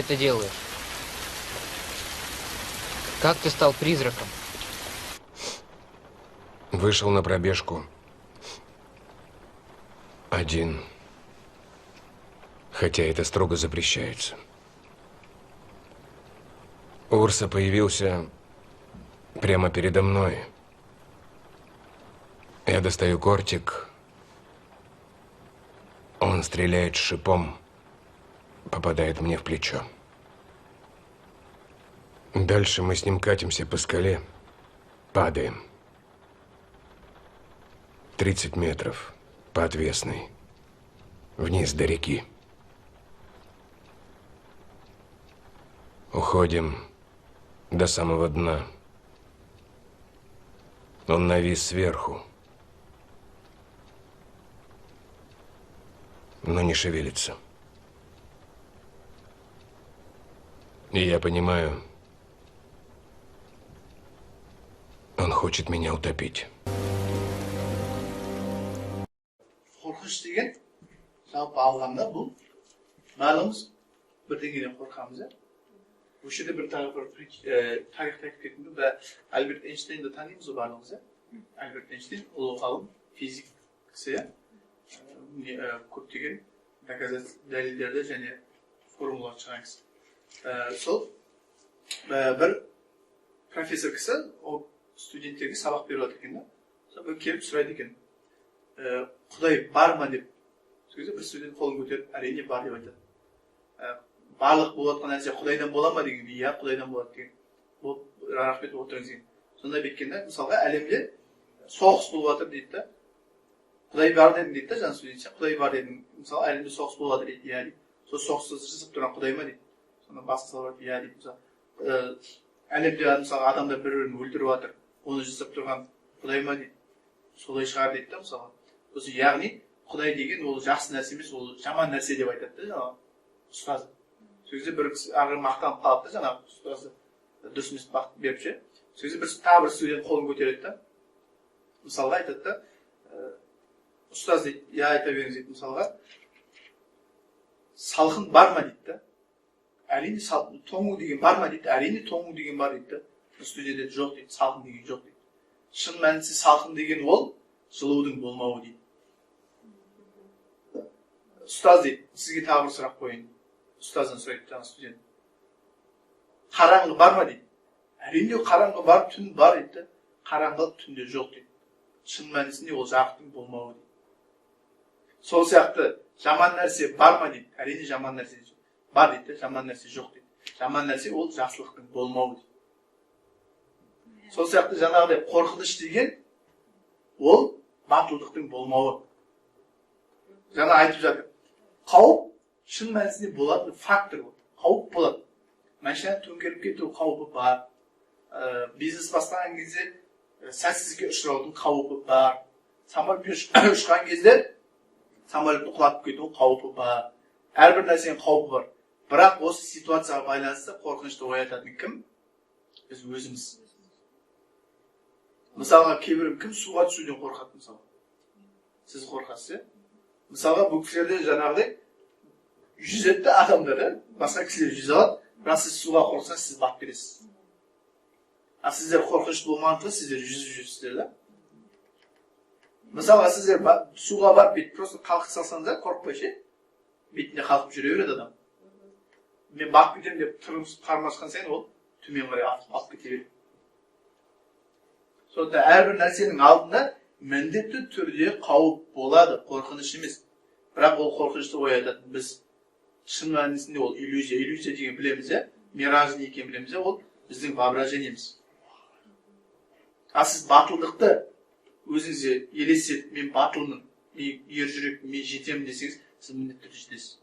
это делаешь? Как ты стал призраком? Вышел на пробежку. Один. Хотя это строго запрещается. Урса появился прямо передо мной. Я достаю кортик. Он стреляет шипом, попадает мне в плечо. Дальше мы с ним катимся по скале, падаем. 30 метров по отвесной, вниз до реки. Уходим до самого дна. Он навис сверху, но не шевелится. И я понимаю, он хочет меня утопить. Қорқыныш деген жалпы алғанда, бұл барлығымыз бірдеңеден қорқамыз, иә. Осы жерде бір тағы бір тарихты айтып кеткім келді. Альберт Эйнштейнді танимыз ғой барлығымыз, иә. Альберт Эйнштейн ұлы ғалым, физик кісі, иә. Көптеген доказательство, дәлелдерді және формулалар шығарған кісі. Сол бір профессор кісі ол студенттерге сабақ беріп жатыр екен да. Сол бір келіп сұрайды екен, құдай бар ма деп. Сол кезде бір студент қолын көтеріп, әрине бар деп айтады. Барлық болып жатқан нәрсе құдайдан бола ма дегенде, иә, құдайдан болады деген. Болып, рахмет, отырыңыз деген. Сонда бүйткен да, мысалға, әлемде соғыс болып жатыр дейді да. Құдай бар дедің дейді да, жаңа студент, сен құдай бар дедің, мысалы, әлемде соғыс болып жатыр дейді. Иә дейді. Сол соғысты жасап тұрған құдай ма дейді. Сонда басын салып, иә дейді. Мысалы, әлемде, мысалы, адамдар бір бірін өлтіріп жатыр, оны жасап тұрған құдай ма дейді. Солай шығар дейді да, мысалға. Сосын, яғни, құдай деген ол жақсы нәрсе емес, ол жаман нәрсе деп айтады да жаңағы ұстаз. Сол кезде бір кісі ары мақтанып қалады да, жаңағы ұстазы дұрыс емес бағыт беріп ше. Сол кезде бір тағы бір студент қолын көтереді да, мысалға, айтады да, ұстаз дейді. Иә, айта беріңіз дейді. Мысалға, салқын бар ма дейді да. Әрине, тоңу деген бар ма дейді. Әрине, тоңу деген бар дейді да. Студент айтады, жоқ дейді, салқын деген жоқ дейді. Шын мәнісі салқын деген ол жылудың болмауы дейді. Ұстаз дейді, сізге тағы бір сұрақ қояйын. Ұстаздан сұрайды жаңағы студент. Қараңғы бар ма дейді. Әрине, қараңғы бар, түн бар дейді да. Қараңғылық түнде жоқ дейді. Шын мәнісінде ол жарықтың болмауы дейді. Сол сияқты жаман нәрсе бар ма дейді. Әрине, жаман нәрсе бар дейді да, жаман нәрсе жоқ дейді. Жаман нәрсе ол жақсылықтың болмауы дейді. Сол сияқты жаңағыдай қорқыныш деген ол батылдықтың болмауы. Жаңа айтып жатыр. Қауіп шын мәнісінде болатын фактор ол. Қауіп болады. Машина төңкеріліп кету қаупі бар. Бизнес бастаған кезде сәтсіздікке ұшыраудың қаупі бар. Самолетпен ұшқан кезде самолеттің құлап кету қаупі бар. Әрбір нәрсенің қаупі бар. Бірақ осы ситуацияға байланысты қорқынышты оятатын кім? Біз өзіміз. Мысалға, кейбір кім суға түсуден қорқады, мысалы? Сіз қорқасыз, иә? Мысалға, бұл кісілерде жаңағыдай жүзеді да адамдар, иә? Басқа кісілер жүзе алады, бірақ сіз суға қорықсаңыз, сіз батып кетесіз. А сіздер қорқыныш болмағандықтан сіздер жүзіп жүрсіздер да. Мысалға, сіздер суға барып бүйтіп просто қалқып салсаңыздар, қорықпай ше, бетінде қалқып жүре береді адам. Мен батып кетемін деп тырысып қармасқан сайын ол төмен қарай алып кете береді. Сондықтан әрбір нәрсенің алдында міндетті түрде қауіп болады, қорқыныш емес. Бірақ ол қорқынышты оятатын біз. Шын мәнісінде ол иллюзия. Иллюзия деген білеміз, иә? Мираж не екенін білеміз, иә? Ол біздің воображениеміз. А сіз батылдықты өзіңізге елестетіп, мен батылмын, мен ер жүрекпін, мен жетемін десеңіз, сіз міндетті түрде жетесіз.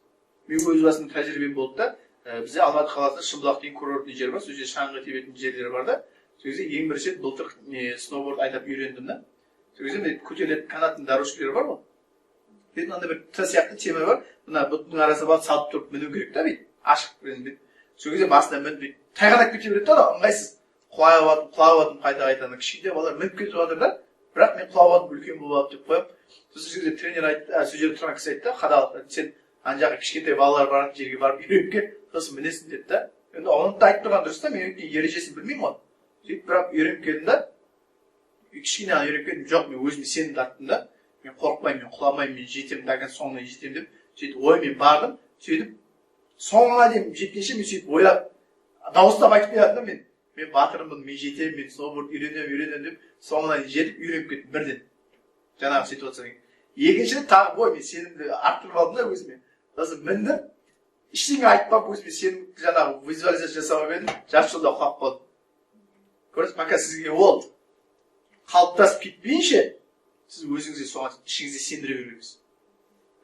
Мен өз басымда тәжірибем болды да, бізде Алматы қаласында Шымбұлақ деген курортный жер бар, сол жерде шаңғы тебетін жерлер бар да. Сол кезде ең бірінші рет былтыр не сноуборд айдап үйрендім да. Сол кезде мен көтерілетін канатный дорожкалар бар ғой. Бүйтіп мынандай бір Т сияқты темір бар. Мына бұтының арасына барып салып тұрып міну керек та, бүйтіп ашық бүйтіп. Сол кезде басына мініп, бүйтіп тайғанап кете береді да, анау ыңғайсыз. Құлап жатып, құлап жатып, қайта қайта ана кішкентай балалар мініп кетіп жатыр да. Бірақ мен құлап жатып үлкен болып алып деп қоямын. Сосын сол жерде тренер айтты, сол жерде тұрған кісі айтты да, қадалып, сен Ана жаққа кішкентай балалар баратын жерге барып үйреніп кел, сосын мінесің деді да. Енді оны да айтып тұрған дұрыс та, мен өйткені ережесін білмеймін ғой. Сөйтіп бірақ үйреніп келдім да, кішкене ғана үйреніп келдім. Жоқ, мен өзіме сенімді арттым да, мен қорықпаймын, мен құламаймын, мен жетемін, до конца соңына жетемін деп. Сөйтіп оймен бардым, сөйтіп соңына дейін жеткенше мен сөйтіп ойлап, дауыстап айтып келатырмын да, мен батырмын, мен жетемін, мен сноуборд үйренемін, үйренемін деп соңына дейін жетіп үйреніп кеттім бірден жаңағы ситуациядан кейін. Екінші рет тағы ой, мен сенімді арттырып алдым да өзіме. Сосын міндім, ештеңе айтпап, өзіме сенім жаңағы визуализация жасап едім, жарты жолда құлап қалдым. Көрдіңіз, пока сізге ол қалыптасып кетпейінше, сіз өзіңізге соған ішіңізде сендіре беру керексіз.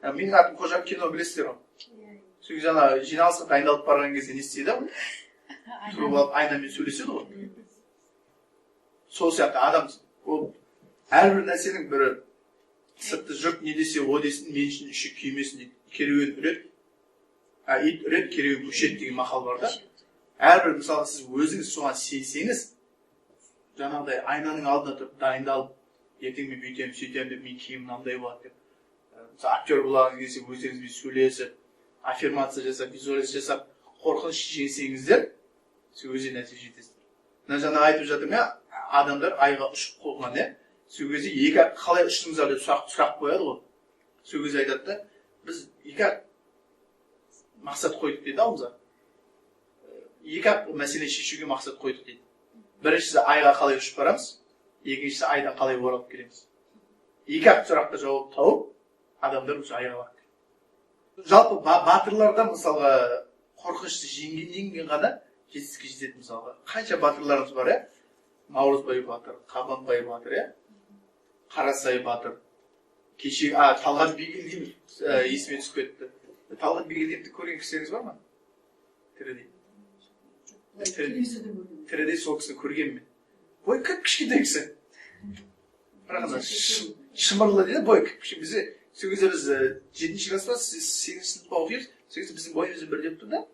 Менің атым Қожа кино білесіздер ғой. Сол кезде ана жиналысқа дайындалып барған кезде не істейді? Тұрып алып айнамен сөйлеседі ғой. Сол сияқты адам ол әрбір нәрсенің бірі сыртты жұрт не десе о десін, мен үшін іші күймесін дейді. Керуен үреді, а ит үреді, керуен көшеді деген мақал бар да. Әрбір мысалға сіз өзіңіз соған сенсеңіз, жаңағыдай айнаның алдына тұрып дайындалып, ертең мен бүйтемін, сөйтемін деп, мен киімім мынандай болады деп. Мысалы, актер болғыңыз келсе, өздеріңізбен сөйлесіп, аффирмация жасап, визуализация жасап, қорқыныш жеңсеңіздер, сіз өзі нәтиже жетесіздер. Мына жаңа айтып жатырмын, иә, адамдар айға ұшып қонған, иә. Сол кезде екі ақ қалай ұштыңыздар деп сұрақ қояды ғой. Сол кезде айтады да, біз екі ақ мақсат қойдық дейді ауызға. Екі ақ мәселе шешуге мақсат қойдық дейді. Біріншісі айға қалай ұшып барамыз, екіншісі айдан қалай оралып келеміз. Екі ақ сұраққа жауап тауып, адамдар уже айға барып келеді. Жалпы батырларда мысалға қорқынышты жеңгеннен кейін ғана жетістікке жетеді мысалға. Қанша батырларымыз бар, иә? Наурызбай батыр, Қабанбай батыр, иә? Қарасай батыр. Кеше Талғат Бигелдинов есіме түсіп кетті. Талғат Бигелдиновті көрген кісілеріңіз бар ма? Тірідей. Телевизордан көрдім. Тірідей сол кісіні көргенмін мен. Бойы кіп кішкентай кісі. Бірақ ана шымырлы дейді, бойы кіп кішкентай. Бізде сол кезде біз жетінші класс па, сегізінші сыныпта оқимыз. Сол кезде біздің бойымыз бірдей тұр да.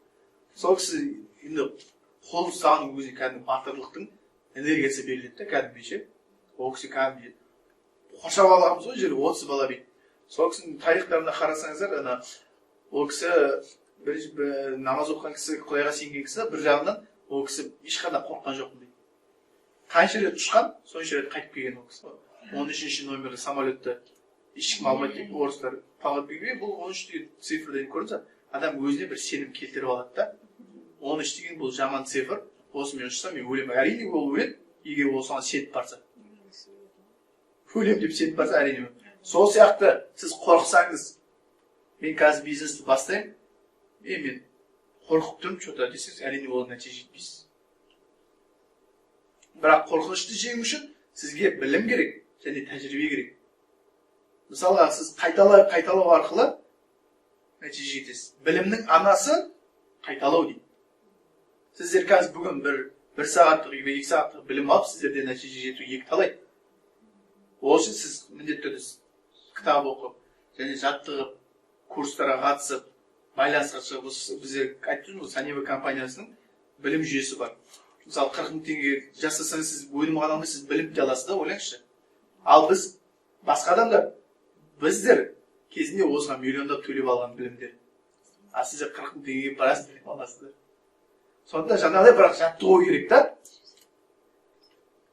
Сол кісі енді қол ұстаған өзіне кәдімгі батырлықтың энергиясы беріледі да кәдімгідей ше. Ол кісі кәдімгідей қоршап алғанбыз ғой жерде 30 бала бүйтіп. Сол кісінің тарихтарына қарасаңыздар, ана ол кісі бір намаз оқыған кісі, Құдайға сенген кісі, бір жағынан ол кісі ешқандай қорыққан жоқпын дейді. Қанша рет ұшқан, сонша рет қайтып келген ол кісі. 13-ші номерлі самолетті ешкім алмайды дейді орыстар. Талғат Бигелдинов бұл 13 деген цифрден көрдіңіз, адам өзіне бір сенім келтіріп алады да. 13 деген бұл жаман цифр, осымен ұшсам мен өлемін. Әрине ол өледі, егер ол соған сеніп барса. Өлемін деп сеніп барса, әрине. Сол сияқты сіз қорықсаңыз, мен қазір бизнесті бастаймын, мен қорқып тұрмын что-то десеңіз, әрине ол нәтиже жетпейсіз. Бірақ қорқынышты жеңу үшін сізге білім керек және тәжірибе керек. Мысалға, сіз қайталай қайталау арқылы нәтиже жетесіз. Білімнің анасы қайталау дейді. Сіздер қазір бүгін бір сағаттық или 2 сағаттық білім алып, сіздерде нәтиже жету екі талай. Ол үшін сіз міндетті түрде кітап оқып, және жаттығып, курстарға қатысып, байланысқа шығып, осы біздер айтып тұрмыз ғой, Санева компаниясының білім жүйесі бар. Мысалы, 40 мың теңге жасасаңыз, сіз өнім ғана алмайсыз, сіз білім де аласыз да, ойлаңызшы. Ал біз, басқа адамдар, біздер кезінде осыған миллиондап төлеп алған білімдер. А сіздер 40 мың теңгеге барасыз, білім аласыздар. Сондықтан жаңағыдай бірақ жаттығу керек та.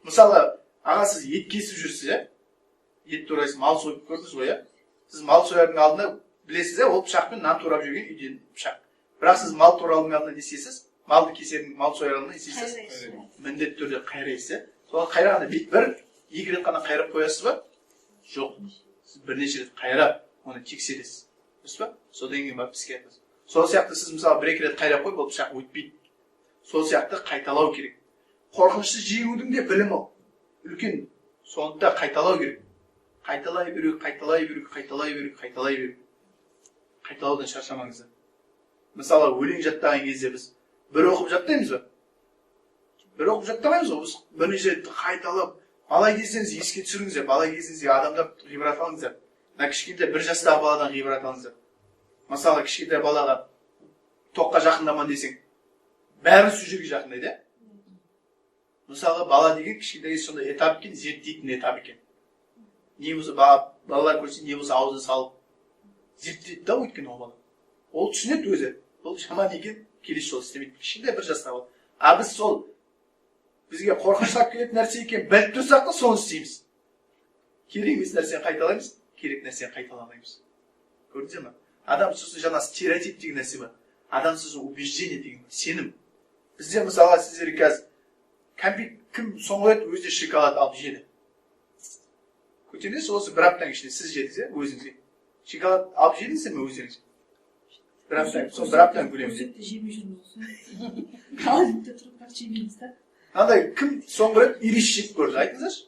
Мысалы, аға, сіз ет кесіп жүрсіз, иә? Ет турайсыз, мал сойып көрдіңіз ғой, иә? Сіз мал соярдың алдында білесіз, иә, ол пышақпен нан турап жүрген үйден пышақ. Бірақ сіз мал туралдың алдында не істейсіз? Малды кесердің, мал соярдың алдында не істейсіз? Міндетті түрде қайрайсыз, иә? Сол қайрағанда бүйтіп бір, екі рет қана қайрап қоясыз ба? Жоқ. Сіз бірнеше рет қайрап, оны тексересіз. Дұрыс па? Содан кейін барып іске асасыз. Сол сияқты сіз мысалы бір екі рет қайрап қойып, ол пышақ өтпейді. Сол сияқты қайталау керек. Қорқынышты жеңудің де білімі үлкен. Сондықтан қайталау керек. Қайталай беру, қайталай беру, қайталай беру, қайталай беру. Қайталаудан шаршамаңыздар. Мысалы, өлең жаттаған кезде біз бір оқып жаттаймыз ба? Бір оқып жаттамаймыз ғой. Біз бірнеше рет қайталап, бала кезден еске түсіріңіздер, бала кезіңізде адамдар ғибрат алыңыздар. Мына кішкентай бір жастағы баладан ғибрат алыңыздар. Мысалы, кішкентай балаға тоққа жақындама десең, бәрі сол жерге жақындайды, иә? Мысалы, бала деген кішкентай сондай этап екен, зерттейтін этап екен. Не болса балалар көрсе, не болса аузына салып зерттейді да, өйткені ол бала. Ол түсінеді өзі, бұл жаман екен, келесі жолы істемейді. Кішкентай бір жастағы бала. А біз сол бізге қорқыныштап келетін нәрсе екенін біліп тұрсақ та, соны істейміз. Керек емес нәрсені қайталаймыз, керек нәрсені қайталамаймыз. Көрдіңіздер ме? Адам сосын жаңа стереотип деген нәрсе бар. Адам сосын убеждение деген бар, сенім. Бізде, мысалға, сіздер қазір кәмпит, кім соңғы рет өзіне шоколад алып жеді? Көтеріңізші, осы бір аптаның ішінде сіз жедіңіз, иә, өзіңізге шоколад алып жедіңіздер ме өздеріңіз бір апта, сол бір аптаның көлемінде? Көзекті жемей жүрміз осы. Холодильникте тұрып, бірақ жемейміз да. Андай, кім соңғы рет Ирис жеп көрді, айтыңыздаршы?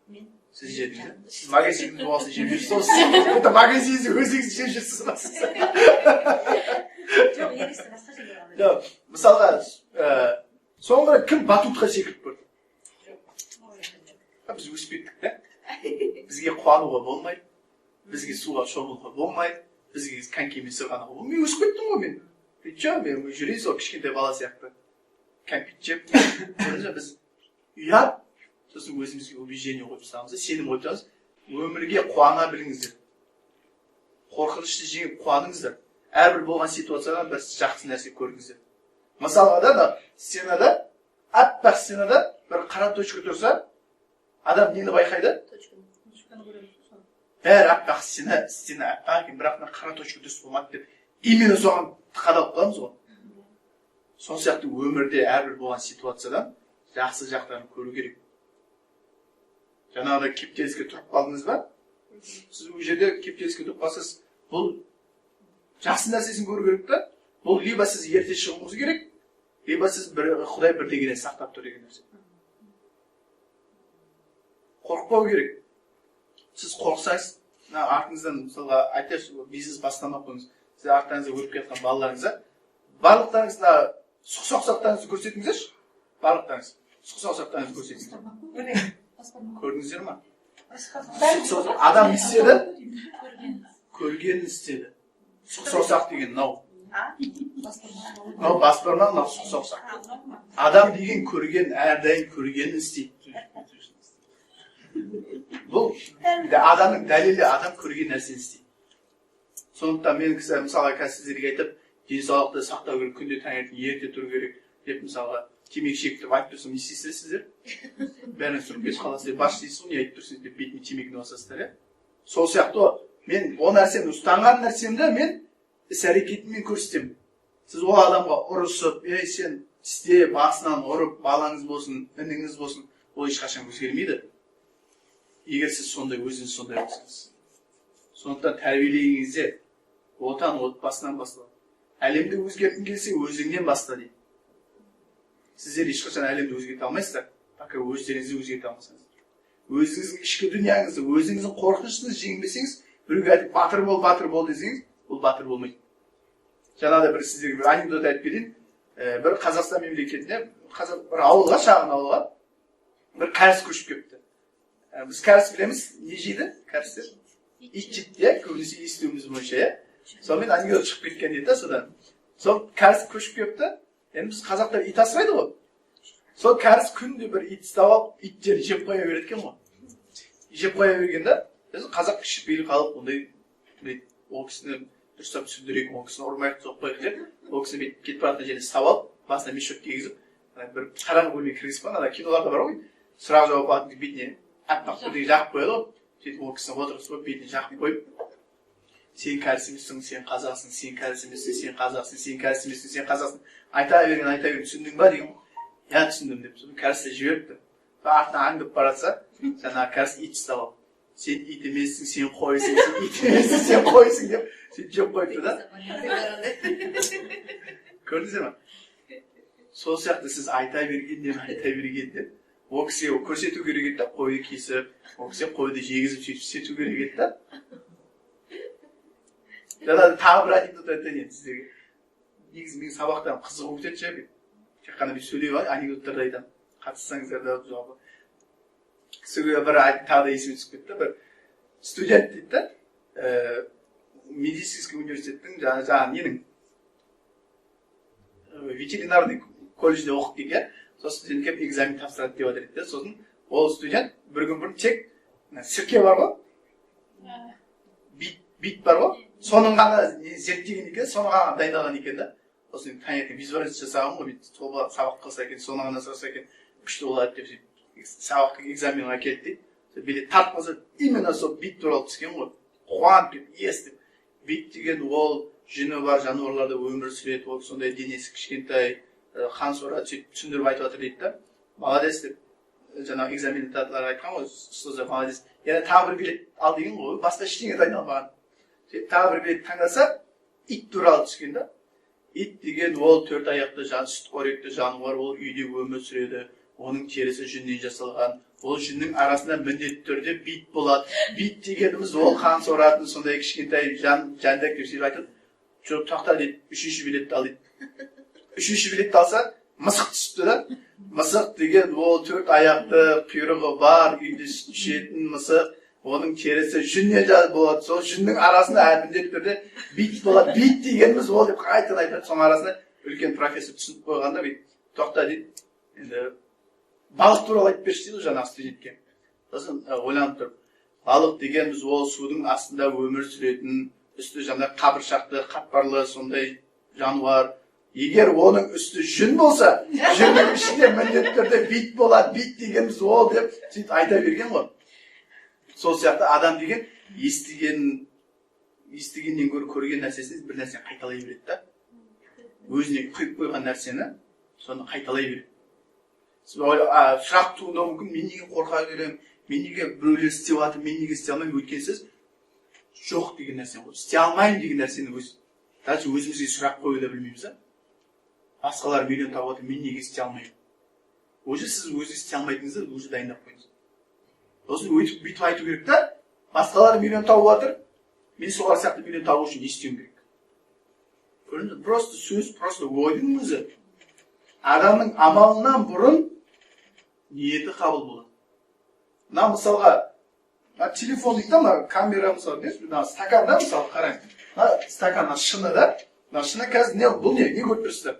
Мен. Сіз жедіңіз, иә? Сіз магазиннің болсын жеп жүрсіз ғой, сіз это магазинді өзіңіз жеп жүрсіз ба сіз? Жоқ, Иристі басқа жерде аламын. Жоқ, мысалға, соңғы рет кім батутқа секіріп көрді? А біз өсіп кеттік та, бізге қуануға болмайды, бізге суға шомылуға болмайды, бізге конькимен сырғанауға болмайды. Мен өсіп кеттім ғой, мен ты че, мен жүрейін сол кішкентай бала сияқты кәмпит жеп. Көрдіңіз бе, біз ұят, сосын өзімізге убеждение қойып тастағанбыз да, сенім қойып тастағанбыз. Өмірге қуана біліңіздер, қорқынышты жеңіп қуаныңыздар, әрбір болған ситуациядан бір жақсы нәрсе көріңіздер. Мысалға да, ана стенада, аппақ стенада бір қара точка тұрса, адам нені байқайды? Точканы көреміз соны. Бәрі аппақ стена, стена аппақ екен, бірақ мына қара точка дұрыс болмады деп, именно соған қадалып қаламыз ғой. Сол сияқты өмірде әрбір болған ситуациядан жақсы жақтарын көру керек. Жаңағыдай кептеліске тұрып қалдыңыз ба, сіз ол жерде кептеліске тұрып қалсаңыз, бұл жақсы нәрсесін көру керек та. Бұл либо сіз ерте шығуыңыз керек, либо сіз бір құдай бірдеңеден сақтап тұр деген нәрсе. Қорықпау керек. Сіз қорықсаңыз, мына артыңыздан, мысалға, айтайықшы, бизнес бастамай ақ қойыңыз, сіз арттарыңызда өліп келе жатқан балаларыңызға, барлықтарыңыз мына сұқ саусақтарыңызды көрсетіңіздерші, барлықтарыңыз сұқ саусақтарыңызды көрсетіңіздер. Көрдіңіздер ма? Сұқ саусақ. Адам не істеді? Көргенін істеді. Сұқ саусақ деген мынау, мынау бас бармақ, мынау сұқ саусақ. Адам деген көрген, әрдайым көргенін істейді. Бұл адамның дәлелі, адам көрген нәрсені істейді. Сондықтан мен кісі, мысалға, қазір сіздерге айтып, денсаулықты сақтау керек, күнде таңертең ерте тұру керек деп, мысалға, темекі шек деп айтып тұрсам, не істейсіздер сіздер? Бәріңіз тұрып кетіп қаласыз деп, бас дейсіз ғой, не айтып тұрсың деп, бетіме темекіні басасыздар, иә. Сол сияқты ғой, мен ол нәрсені, ұстанған нәрсемді мен іс әрекетіммен көрсетемін. Сіз ол адамға ұрысып, ей, сен істе, басынан ұрып, балаңыз болсын, ініңіз болсын, ол ешқашан өзгермейді, егер сіз сондай, өзіңіз сондай болсаңыз. Сондықтан тәрбиелеген кезде отан отбасынан басталады. Әлемді өзгерткің келсе, өзіңнен баста дейді. Сіздер ешқашан әлемді өзгерте алмайсыздар, пока өздеріңізді өзгерте алмасаңыз. Өзіңіздің ішкі дүнияңызды, өзіңіздің қорқынышыңызды жеңбесеңіз, біреуге айтып, батыр бол, батыр бол десеңіз, ол батыр болмайды. Жаңағыдай бір сіздерге бір анекдот айтып берейін. Бір Қазақстан мемлекетіне, қазақ бір ауылға, шағын ауылға бір кәріс көшіп келіпті. Біз кәріс білеміз, не жейді кәрістер? Ит жейді, иә, көбінесе естуіміз бойынша, иә. Сонымен анекдот шығып кеткен дейді да. Содан сол кәріс көшіп келіпті. Енді біз, қазақтар, ит асырайды ғой. Сол кәріс күнде бір ит ұстап алып, иттерді жеп қоя береді екен ғой. Жеп қоя берген да. Сосын қазақ кішіпейіл халық, ондай бүйтіп, ол кісіні дұрыстап түсіндірейік, ол кісіні ұрмайық, соқпайық деп, ол кісіні бүйтіп кетіп бара жатқан жеріне ұстап алып, басына мешок кигізіп, ана бір қараңғы бөлмеге кіргізіп қойған. Ана киноларда бар ғой, сұрақ жауап алатын, бетіне аппақ бірдеңе жағып қояды ғой. Сөйтіп ол кісіні отырғызып қойып, бетіне жағып қойып: «Сен кәріс емессің, сен қазақсың, сен кәріс емессің, сен қазақсың, сен кәріс емессің, сен қазақсың», айта берген, айта берген. «Түсіндің ба?» деген ғой. «Иә, түсіндім», – деп, сосын кәрісті жіберіпті. Артынан аңдып бара жатса, жаңағы кәріс ит ұстап алып: «Сен ит емессің, сен қойсың, сен ит емессің, сен қойсың», – деп, сөйтіп жеп қойыпты да. Көрдіңіздер ма? Сол сияқты сіз айта бергеннен, айта бергенде, ол кісіге көрсету керек еді да, қойды кесіп, ол кісіге қойды жегізіп, сөйтіп істету керек еді да. Жаңа тағы бір анекдот айтайын енді сіздерге. Негізі менің сабақтарым қызық болып кетеді ше, мен тек қана бүйтіп сөйлей алмай, анекдоттарды айтамын, қатыссаңыздар да. Жалпы сізге бір тағы да есіме түсіп кетті. Бір студент дейді да, медицинский университеттің, жаңағы ненің, ветеринарный колледжде оқиды дейік, иә. Сол студент келіп экзамен тапсырады деп жатыр еді да. Сосын ол студент бір күн бұрын тек мына сірке бар ғой, бит, бит бар ғой. Соның ғана зерттеген екен, соны ғана дайындалған екен да. Сосын таңертең визуализация жасаған ғой, бүйтіп сол бала сабақ қылса екен, соны ғана сұраса екен, күшті болады деп. Сөйтіп сабақтың экзаменға келді дейді. Сол билет тартып қалса, именно сол бит туралы түскен ғой. Қуанып кетіп, ес деп. Бит деген ол жүні бар жануарларда өмір сүреді, ол сондай денесі кішкентай, қан сорады, сөйтіп түсіндіріп айтып жатыр дейді да. Молодец деп жаңағы экзаменаторлар айтқан ғой, ұстаздар молодец. Енді тағы бір билет ал деген ғой, басқа ештеңе дайындалмаған. Сөйтіп тағы бір билет таңдаса, ит туралы түскен да. Ит деген ол төрт аяқты жан, сүтқоректі жануар, ол үйде өмір сүреді, оның терісі жүннен жасалған, ол жүннің арасында міндетті түрде бит болады, бит дегеніміз ол қан соратын сондай кішкентай жан, жәндік деп сөйтіп айтады. Жоқ, тоқта дейді, үшінші билетті ал дейді. Үшінші билетті алса, мысық түсіпті да. Мысық деген ол төрт аяқты, құйрығы бар, үйде сүт ішетін мысық, оның терісі жүннен болады, сол жүннің арасында міндетті түрде бит болады, бит дегеніміз ол деп қайтадан айтады. Соның арасында үлкен профессор түсініп қойған да, бүйтіп тоқта дейді, енді балық туралы айтып берші дейді ғой жаңағы студентке. Сосын ойланып тұрып, балық дегеніміз ол судың астында өмір сүретін, үсті жаңағы қабыршақты, қатпарлы сондай жануар, егер оның үсті жүн болса, жүннің ішінде міндетті түрде бит болады, бит дегеніміз ол деп сөйтіп айта берген ғой. Сол сияқты адам деген естігеннен гөрі көрген нәрсесін, бір нәрсені қайталай береді да, өзіне құйып қойған нәрсені, соны қайталай береді. Сұрақ туындауы мүмкін: мен неге қорқа беремін, мен неге, біреулер істеп жатыр, мен неге істей алмаймын? Өйткені сіз жоқ деген нәрсені, істей алмаймын деген нәрсені өз, даже өзімізге сұрақ қоюды да білмейміз да. Басқалар миллион тауып жатыр, мен неге істей алмаймын? Уже сіз өзіңіз істей алмайтыныңызды уже дайындап қойдыңыз. Сосын өйтіп бүйтіп айту керек та: басқалар миллион тауып жатыр, мен солар сияқты миллион табу үшін не істеуім керек? Көрдіңіз бе? Просто сөз, просто ойдың өзі. Адамның амалынан бұрын ниеті қабыл болады. Мына, мысалға, мына телефон дейді да, мына камера, мысалы, не, мына стакан да, мысалы, қараңыз, мына стакан, мына шыны да, мына шыны. Қазір не бұл, не көріп тұрсыздар?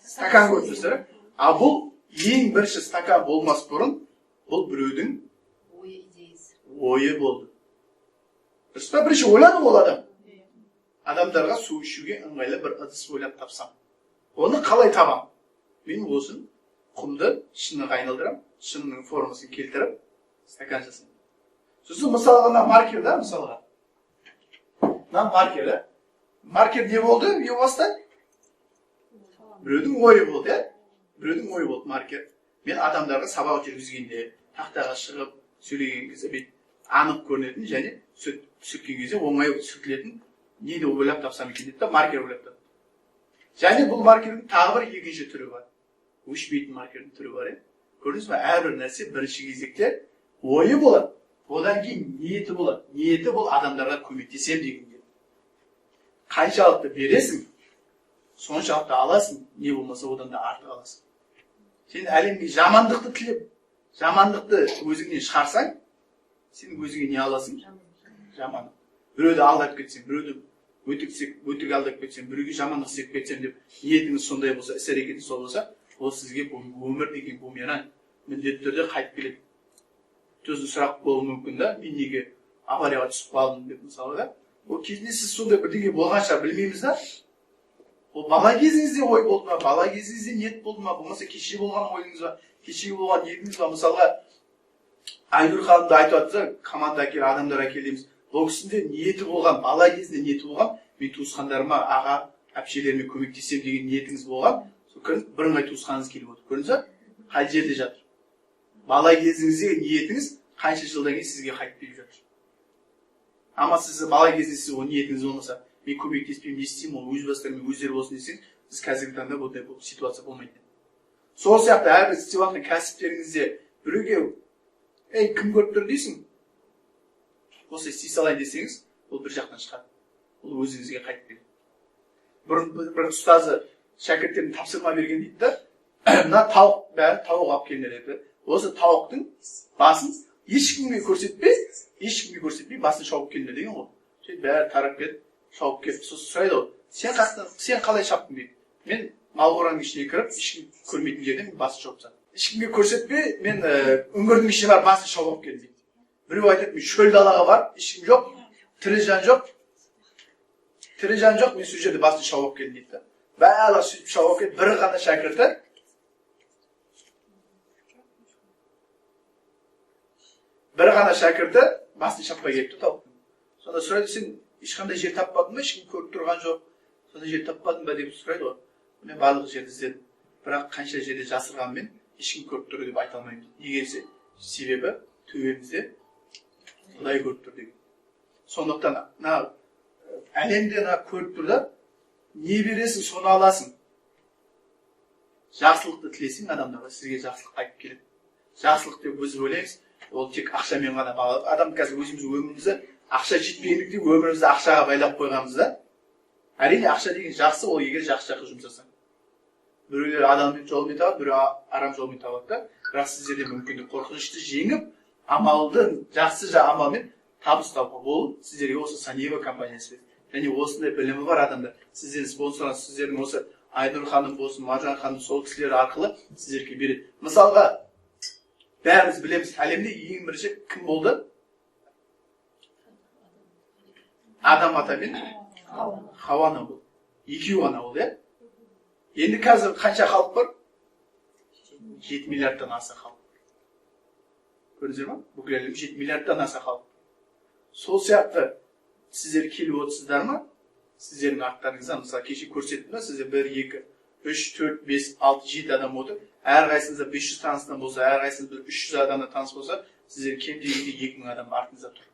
Стакан көріп тұрсыздар, иә? А бұл ең бірінші стакан болмас бұрын бұл біреудің ойы, идеясы. Ойы болды, дұрыс па? Бірінші ойлады ғой ол адам: адамдарға су ішуге ыңғайлы бір ыдыс ойлап тапсам, оны қалай табамын? Мен осын құмды шыныға айналдырамын, шынының формасын келтіріп, стакан жасаймын. Сосын, мысалға, мына маркер да, мысалға, мына маркер да, маркер не болды ең баста? Біреудің ойы болды, иә, біреудің ойы болды маркер. Мен адамдарға сабақ жүргізгенде, тақтаға шығып сөйлеген кезде бүйтіп анық көрінетін және сүрткен кезде оңай сүртілетін нені ойлап тапсам екен деді да, маркер ойлап тапты. Және бұл маркердің тағы бір екінші түрі бар, өшпейтін маркердің түрі бар, иә. Көрдіңіз ба, әрбір нәрсе бірінші кезекте ойы болады, одан кейін ниеті болады. Ниеті бұл адамдарға көмектесемін деген ниет. Қаншалықты бересің, соншалықты аласың, не болмаса одан да артық аласың. Сен әлемге жамандықты тілеп, жамандықты өзіңнен шығарсаң, сен өзіңе не аласың? Жамандық. Біреуді алдап кетсем, біреуді өтірік алдап кетсем, біреуге жамандық істеп кетсем деп ниетіңіз сондай болса, іс әрекетіңіз сол болса, ол сізге өмір деген бумеранг, міндетті түрде қайтып келеді. Сосын сұрақ болуы мүмкін да: мен неге аварияға түсіп қалдым деп, мысалы, да. Ол кезінде сіз сондай бірдеңе болған шығар, білмейміз да. Ол бала кезіңізде ой болды ма, бала кезіңізде ниет болды ма, болмаса кеше болған ойыңыз ба, кешегі болған ниетіңіз ба? Мысалға, Айнұр ханым да айтып жатса, команда әкел, адамдар әкел дейміз. Бұл кісінің де ниеті болған, бала кезінде ниеті болған: мен туысқандарыма, аға әпшелеріме көмектесемін деген ниетіңіз болған. Сол көрдіңіз, бірыңғай туысқаныңыз келіп отыр. Көрдіңіз ба, қай жерде жатыр? Бала кезіңіздегі ниетіңіз қанша жылдан кейін сізге қайтып келіп жатыр. Ама сіз бала кезінде, сіз ол ниетіңіз болмаса, мен көмектеспеймін, не істеймін, ол өз бастарымен өздері болсын десеңіз, сіз қазіргі таңда бұндай ситуация болмайтын еді. Сол сияқты әрбір істеп жатқан кәсіптеріңізде біреуге «ей, кім көріп тұр дейсің, осылай істей салайын» десеңіз, ол бір жақтан шығады, ол өзіңізге қайтып келеді. Бұрын бір ұстазы шәкірттеріне тапсырма берген дейді да: мына тауық, бәрі тауық алып келіңдер деді. Осы тауықтың басын ешкімге көрсетпей, ешкімге көрсетпей басын шауып келіңдер деген ғой. Сөйтіп бәрі тарап кетіп, шауып келіп, сосын сұрайды ғой: сен қаяқтан, сен қалай шаптың дейді. Мен мал қораның ішіне кіріп, ешкім көрмейтін жерден басын шауып тастадым, ешкімге көрсетпей. Мен үңгірдің ішіне барып басын шауып алып келдім дейді. Біреу айтады: мен шөл далаға барып, ешкім жоқ. Тірі жан жоқ. Тірі жан жоқ, мен сол жерде басын шауып алып келдім дейді да. Барлығы сөйтіп шауып алып келді, бір ғана шәкірті басын шаппай келіпті тауықтың. Сонда сұрайды, сен ешқандай жер таппадың ба, ешкім көріп тұрған жоқ, сонда жер таппадың ба деп сұрайды ғой. Мен барлық жерді іздедім, бірақ қанша жерде жасырғанмен ешкім көріп тұр деп айта алмаймын. Неге десе, себебі төбемізде Құдай көріп тұр деген. Сондықтан мына әлемде мына көріп тұр да, не бересің, соны аласың. Жақсылықты тілесең адамдарға, сізге жақсылық қайтып келеді. Жақсылық деп өзі ойлаймыз, ол тек ақшамен ғана бағалап. Адам қазір өзіміз өмірімізді ақша жетпегендіктен өмірімізді ақшаға байлап қойғанбыз да. Әрине ақша деген жақсы, ол егер жақсы жаққа жұмсасаң. Біреулер адаммен жолмен табады, біреу арам жолмен табады да. Бірақ сіздерде мүмкіндік қорқынышты жеңіп, амалды жақсы амалмен табыс табуға ол сіздерге осы Санева компаниясы береді. Және осындай білімі бар адамдар, сіздердің спонсор, сіздердің осы Айнұр ханым болсын, Маржан ханым, сол кісілер арқылы сіздерге береді. Мысалға, бәріміз білеміз, әлемде ең бірінші кім болды? Адам ата мен Хауа ана болды. Екеуі ғана болды, иә? Енді қазір қанша халық бар? 7 миллиардтан аса халық бар. Көрдіңіздер ма? Бүкіл әлемде 7 миллиардтан аса халық. Сол сияқты сіздер келіп отырсыздар ма? Сіздердің арттарыңыздан, мысалы, кеше көрсеттім ба, сіздер 1, 2, 3, 4, 5, 6, 7 адам отыр. Әрқайсыңызда 500 таныстан болса, әрқайсыңызда 300 адамнан таныс болса, сіздер кем дегенде 2000 адам артыңызда тұр.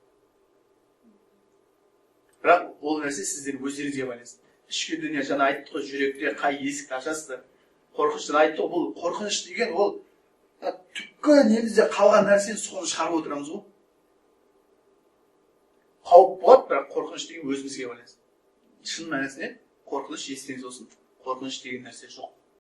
Бірақ ол нәрсе сіздердің өздеріңізге байланысты. Ішкі дүние, жаңа айттық қой, жүректе қай есікті ашасыздар. Қорқыныш, жаңа айттық қой, бұл қорқыныш деген ол түпкі немізде қалған нәрсені соны шығарып отырамыз ғой. Қауіп болады, бірақ қорқыныш деген өзімізге байланысты. Шын мәнісінде қорқыныш, естеріңізде болсын, қорқыныш деген нәрсе жоқ.